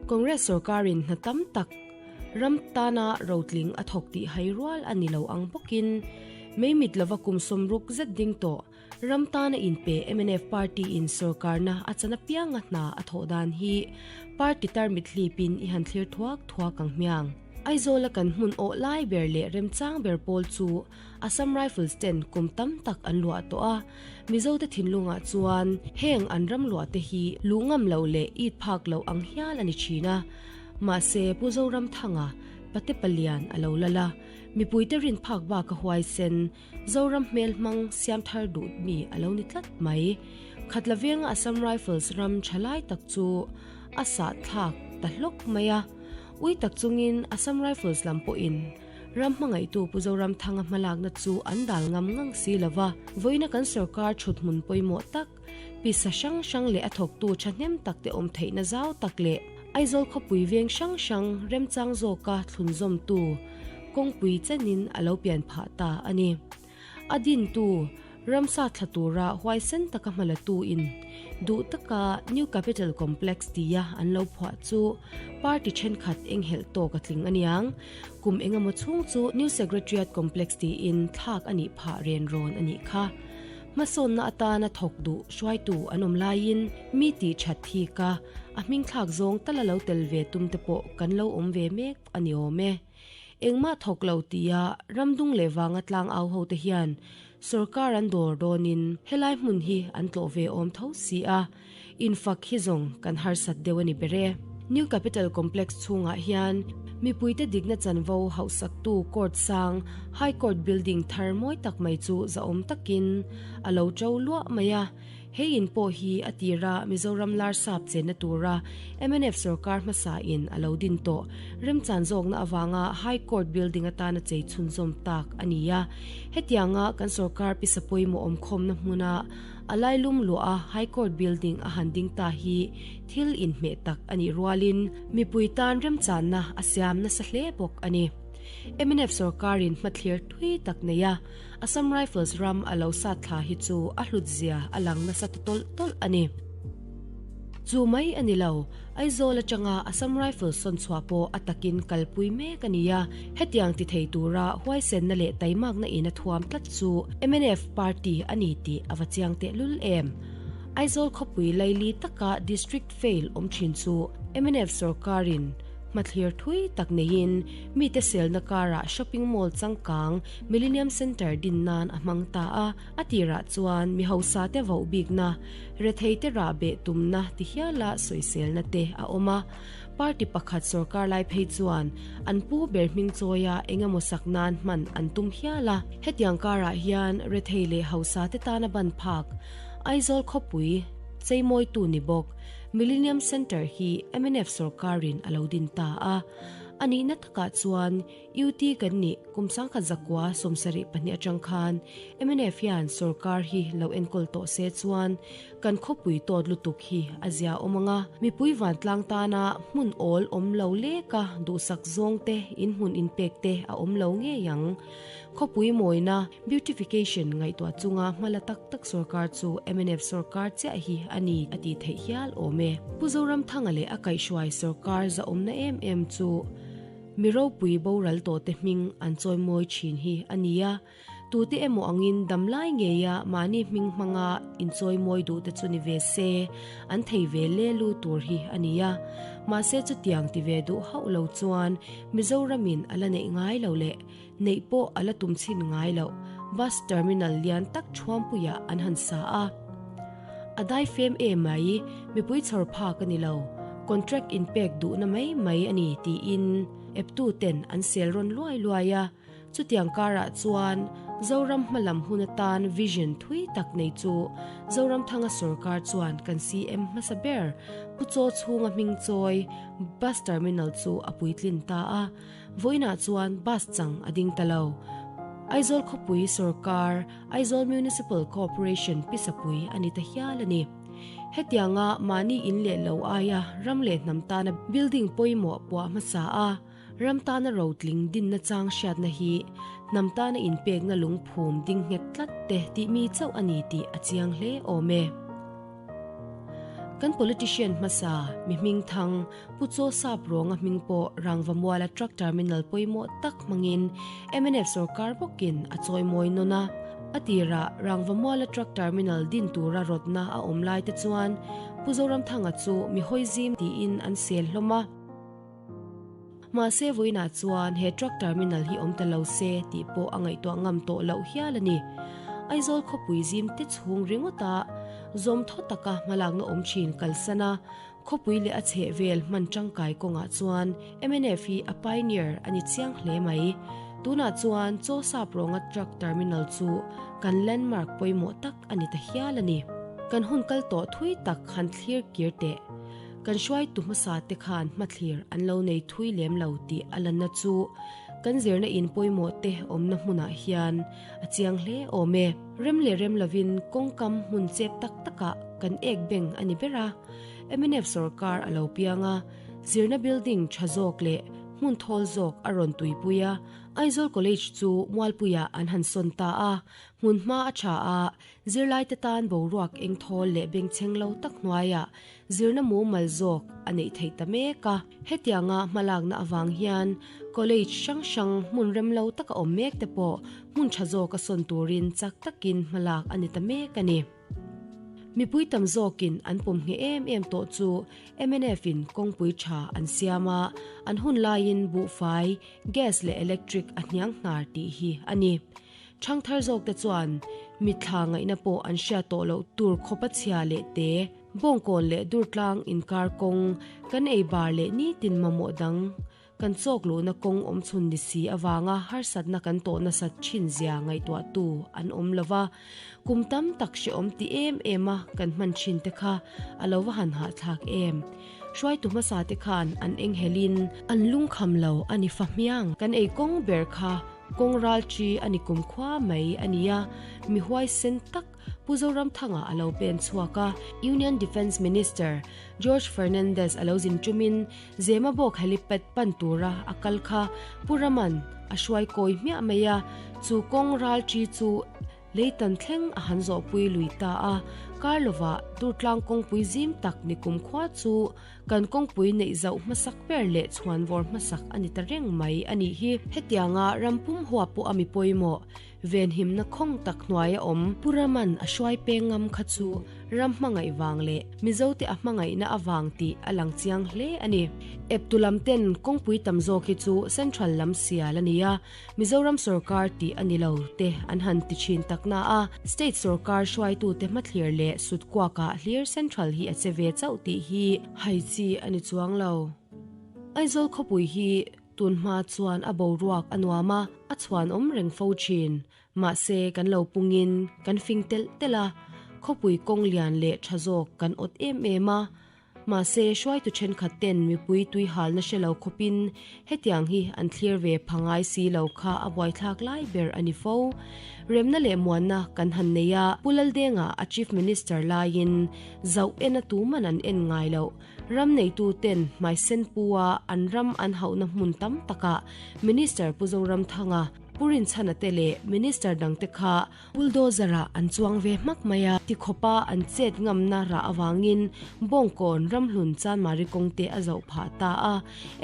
Congress sorkarin hna tam tak ram tana rotling a thawk tih hai rual a ni lo ang bawkin meimit lova kum 60 zet ding tawh ram tana inpe mnf party in sorkarna a chan apianga hna a thawh dan hi party tarmit hlipin i han thlir thuak thuak ang hmiang. Aizawla kan hmun awh lai ber leh remchang ber pawl chu Assam Rifles ten kum tam tak an luah tawh a, Mizote thinlungah chuan heng an ram luah te hi luh ngam loh leh it phak loh ang hial a ni thin a. Mahse, Pu Zoramthanga, Pate Palian a lo lal a, mipuite rin phak bak a huaisen, Zoram hmel hmang siam thar duh mi a lo ni tlat mai. Khatla venga Assam Rifles ram tha lai tak chu a sah thlak ta hlawk mai a, ui tak chungin Assam Rifles lam pawhin Ram hmangaihtu Pu Zoramthanga hmalakna chu an dal ngam ngang si lo va, vawiina kan sorkar thuthmun pawimawh tak, pisa hrang hrang leh a thawktu thahnem tak te awm theihna zau tak leh Aizawl khawpui veng hrang hrang remchang zawka thlunzawmtu kawngpui chenin a lo pian phah ta a ni. A dintu ramsa thla tura huaisen taka hmalatu in duh taka New Capital Complex tia an lo phuah chu party thenkhat enghelh tawk a tling aniang. Kum engemaw chhung chu New Secretariat Complex tiin thlak a nih phah ren rawn a nih kha. Hmasawnna atana thawk duh hruaitu an awm laiin mi tih that thik a, a hming thlak zawng tal a lo tel ve tum te pawh kan lo awm ve mek a ni awm e. Engmah thawk lo tia ramdung leh vanga tlang au ho te hian sorkar an dawr dawnin helai hmun hi an tlawh ve awm tho si a, infak hi zawng kan harsat deuh a ni ber e. New Capital Complex chhungah hian mipuite dikna chanvo hauhsaktu court sang High Court building thar mawi tak mai chu zahawm takin a lo to luah mai a. Hei in pawh hi a tira Mizoram Larsap chenna tura mnf sorkar hmasa in a lo din tawh remchan zawkna avanga High Court building atana chei chhunzawm tak a ni a. Hetianga kan sorkar pisa pawimawh awmkhawmna hmuna a lailum luah a High Court building a han ding ta hi thil inhmeh tak a nih rualin mipui tan remchanna a siam nasa hle bawk a ni. Mnf sorkarin hmathlir thui tak nei a. Assam Rifles ram a lo sat thla hi chu a hlut zia a lang nasa ta tawlh tawlh a ni. Chu mai a ni lo, Aizawl atanga Assam Rifles sawn chhuah pawh a takin kalpui mek a ni a, hetiang ti thei tura huaisenna leh taimakna in a thuam tlat chu mnf party a ni tih a va chiang tehlul em. Aizawl khawpui laili taka District fail awm thin chu mnf sorkarin hmathlir thui tak neiin mite selna karah shopping mall changkang Millennium Centre din nan a hmang ta a, a tirah chuan mi hausa te voh bikna, rethei te rah beh tumna ti hiala sawiselna te a awm a. Party pakhat sorkar lai phei chuan an pu ber hming chawia eng emaw sak nan hman an tum hial a. Hetiang karah hian rethei leh hausa te tana ban phak Aizawl khawpui cheimawitu ni bawk Millennium Centre hi mnf sorkarin a lo din ta a. A nihna takah chuan UT kan nih kum 1972 atang khan mnf hian sorkar hi lo enkawl tawh se chuan kan khawpui tawt lutuk hi a zia awm ang a, mipui vantlang tana hmun awl awm lo leka duhsak zawng te inhmun inpek te a awm lo ngei ang. Khawpui mawina, beautification, ngaihtuah chunga hmala tak tak sorkar chu mnf sorkar chiah hi a ni a tih theih hial awm e. Pu Zoramthanga leh a kaihhruai sorkar zahawmna em em chu Mi ropui boral tawhte hming an chawimawi thin hi a ni a, tute emaw angin damlai ngeia mahni hming hmanga inchawimawi duhte chu ni ve se, an thei ve le lu tur hi a ni a. Mahse chutiang ti ve duh hauh lo chuan Mizoramin a la neih ngai lo leh neih pawh a la tum chhin ngai loh bus terminal lian tak thuampuiah an han sa a. A dai fem em mai, mipui chhawr phak a ni lo, contract inpek duhna mai mai a ni tiin eptu ten an sel rawn luai luai a. Chutiang karah chuan Zoram hmalam hun atan vision thui tak nei chu Zoramthanga sorkar chuan kan CM hmasa ber Pu Chaw chhunga hming chawi bus terminal chu a puitlin ta a. Vawiinah chuan bus chang a ding ta lo. Aizawl khawpui sorkar, Aizawl Municipal Corporation pisapui a ni ta hial a ni. Hetianga mahni in leh lo aia ram leh hnam tana building pawimawh puah hmasa a, ram tana rotling dinna chang hriatna hi hnam tana inpekna lungphum ding nghet tlat te tih mi chauh a ni tih a chiang hle awm e. Kan politician hmasa, mi hmingthang, Pu Chaw Sap Rawnga hming pawh Rangvamuala Truck Terminal pawimawh tak hmangin mnf sorkar bawkin a chawimawi nawn a. A tirah Rangvamuala Truck Terminal din tura rawtna a awm lai te chuan Pu Zoramthanga chu mi hawi zim tiin an sel hlawm a. Mahse vawiinah chuan he truck terminal hi awm ta lo se tih pawh a ngaihtuah ngam tawh loh hial a ni. Aizawl khawpui zim te chhung ringawta zawm thaw taka hmalakna awm thin kalsan a, khawpui leh a chhehvel hman tangkai kawngah chuan mnf hi a pioneer a ni chiang hle mai. Tunah chuan Chaw Sap Rawnga truck terminal chu kan landmark pawimawh tak a ni ta hial a ni. Kan hun kal tawh thui tak han thlir kir teh. Kan hruaitu hmasa te khan hmathlir an lo nei thui lem lo tih a lanna chu kan zirna in pawimawh te awmna hmunah hian a chiang hle awm e. Rem leh rem lovin kawngkam hmun chep tak takah kan ek beng a ni ber a. Mnf sorkar a lo piang a, zirna building tha zawk leh hmun thawl zawk a rawn tuipui a, Aizawl College chu Mualpuiah an han sawn ta a, hmun hma a tha a, Zirlaite tan boruak engthawl leh bengchheng lo tak hnuaiah zirna mumal zawk a neih theih ta mek a. Hetianga hmalakna avang hian college hrang hrang hmun rem lo taka awm mek te pawh hmun tha zawka sawn turin chak takin hmalak a ni ta mek a ni. Mipui tam zawkin an pawm ngheh em em tawh chu mnf in kawngpui tha an siam a, an hun laiin buhfai, gas leh electric a hniang hnar tih hi a ni. Thangthar zawkte chuan mitthla ngaihna pawh an hriat tawh loh tur khawpa chhia leh te, bawngkawn leh durtlang inkar kawng, kan ei bar leh nitin mamawh dang kan chawk luhna kawng awm chhun ni si avanga harsatna kan tawh nasat thin zia ngaihtuahtu an awm lo va, kum tam tak hrehawm ti em em a kan hman thin te kha a lo va han hahthlak em. Hruaitu hmasa te khan an enghelin an lungkham lo a ni fa hmiang. Kan ei kawng ber kha Kawng ral chi a ni kum khua mai a ni a, mi huaisen tak Pu Zoramthanga a lo pen chhuak a, Union Defence Minister George Fernandez a lo zin ṭumin Zemabawk helipad pan tura a kal kha Pu Raman a hruai kawi hmiah mai a, chu kawng ral chi chu Leitan thleng a han zawhpui lui ta a, kar lovah Durtlang kawngpui zim tak ni kum khua chu kan kawngpui neih zauh hmasak ber leh chhuanvawr hmasak a ni ta reng mai a nih hi. Hetianga ram pum huap pawh a mi pawimawh, venhimna khawng tak hnuaia awm Pu Raman a hruai peng ngam kha chu ram hmangaih vang leh Mizote a hmangaihna avang tih a lang chiang hle a ni. Eptu lam ten kawngpui tam zawk hi chu Central lam sial a ni a, Mizoram sorkar tih a ni lo te an han ti thin tak na a, state sorkar hruaitute hmathlir leh sut kuakah hlir central hi a che ve chauh tih hi hai chi a ni chuang lo. Aizawl khawpui hi tun hma chuan a boruak a nuam a, a chhuanawm reng fo thin. Mahse kan lo pungin kan fing telh telh a, khawpui kawng lian leh tha zawk kan awt em em a, Mahse, hruaitu thenkhat ten mipui tui halna hre lo khawpin hetiang hi an thlir ve pha ngai si lo kha a buaithlak lai ber a ni fo. Remna leh muanna kan han nei a, Pu Laldenga a Chief Minister laiin zauh ena tuman an en ngai loh. Ram neitu ten hmaisen pu a an ram an hauhna hmun tam takah Minister Pu Zoramthanga, Pu Rinchhana te leh Minister dangte kha Bulldozer-ah an chuang ve hmak mai a, tikhawpa an chet ngamna rah avangin Bawngkawn ramhlun Chanmari kawngte a zoh phah ta a.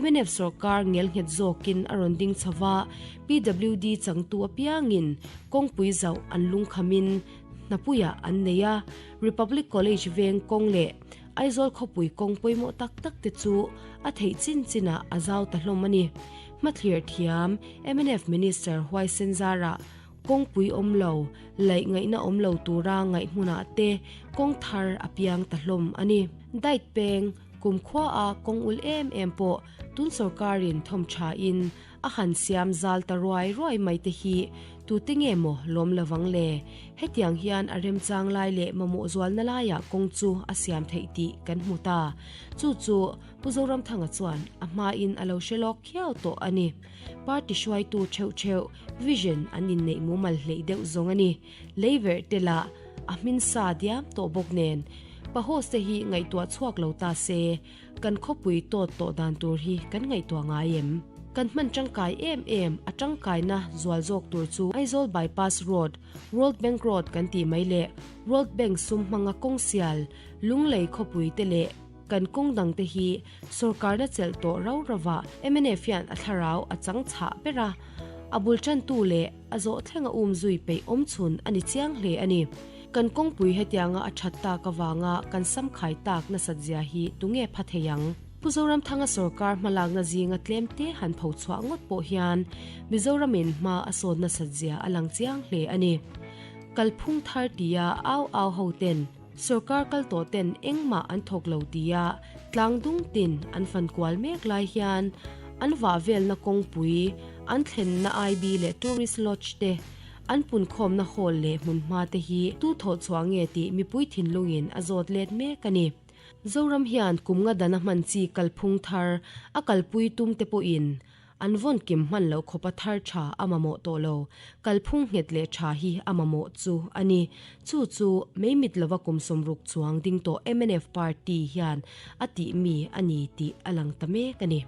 Mnf sorkar ngelnghet zawkin a rawn ding chho va, PWD changtu apiangin kawngpui zauh an lungkhamin hnapuiah an nei a, Republic College veng kawng leh Aizawl khawpui kawng pawimawh tak tak te chu a theih chin chinah a zau ta hlawm a ni. Hmathlir thiam mnf Minister Huaisen Zara Kawngpui awm lo, laih ngaihna awm lo tura ngaih hmunah te kawng thar a piang ta hlawm a ni. Diet peng, kumkhua a kawng ul em em pawh tun sorkarin thawm thain a han siam zal ta ruai ruai mai te hi tute nge maw lawm lovang le? Hetiang hian a remchang lai leh mamawh zualna laiah kawng chu a siam theih tih kan hmu ta. Chu chu Pu Zoramthanga chuan a hmain a lo hre lawk khiau tawh a ni. Party hruaitu theuh theuh vision an inneih mumal hleih deuh zawng a ni. Leiverh te lah a hmin sa diam tawh bawk nen Pahoss te hi ngaihtuah chhuak lo ta se, kan khawpui tawt tawh dan tur hi kan ngaihtuah ngai em? Kan hman tangkai em em, a tangkaina zual zawk tur chu Aizawl Bypass Road, World Bank Road kan tih mai leh World Bank sum hmanga kawng sial, Lunglei khawpui te leh kan kawng dang te hi sorkarna chelh tawh rau rovah mnf hian a thlarau a chang chhah ber a, a bul tantu leh a zawh thlenga um zui peih awm chhun a ni chiang hle a ni. Kan kawngpui hetianga a that tak avanga kan sam khai tak nasat zia hi tunge pha thei ang? Pu Zoramthanga sorkar hmalakna zinga tlemte han pho chhuah ngawt pawh hian Mizoramin hma a sawn nasat zia a lang chiang hle a ni. Kalphung thar tia au au ho ten sorkar kal tawh ten engmah an thawk lo tia tlang dung tin an fan kual mek lai hian an vah velna kawngpui, an thlenna IB leh Tourist Lodge te, an punkhawmna hall leh hmunhma te hi tu thawh chhuah nge tih mipui thinlungin a zawt let mek a ni. Zoram hian kum nga dana hman chi kalphung thar a kalpui tum te pawhin an vawn kim hman loh khawpa thar tha a mamawh tawh lo. Kalphung nghet leh tha hi a mamawh chu a ni. Chu chu mei mit lova kum 60 chuang ding tawh mnf party hian a tih mi a ni tih a lang ta mek a ni.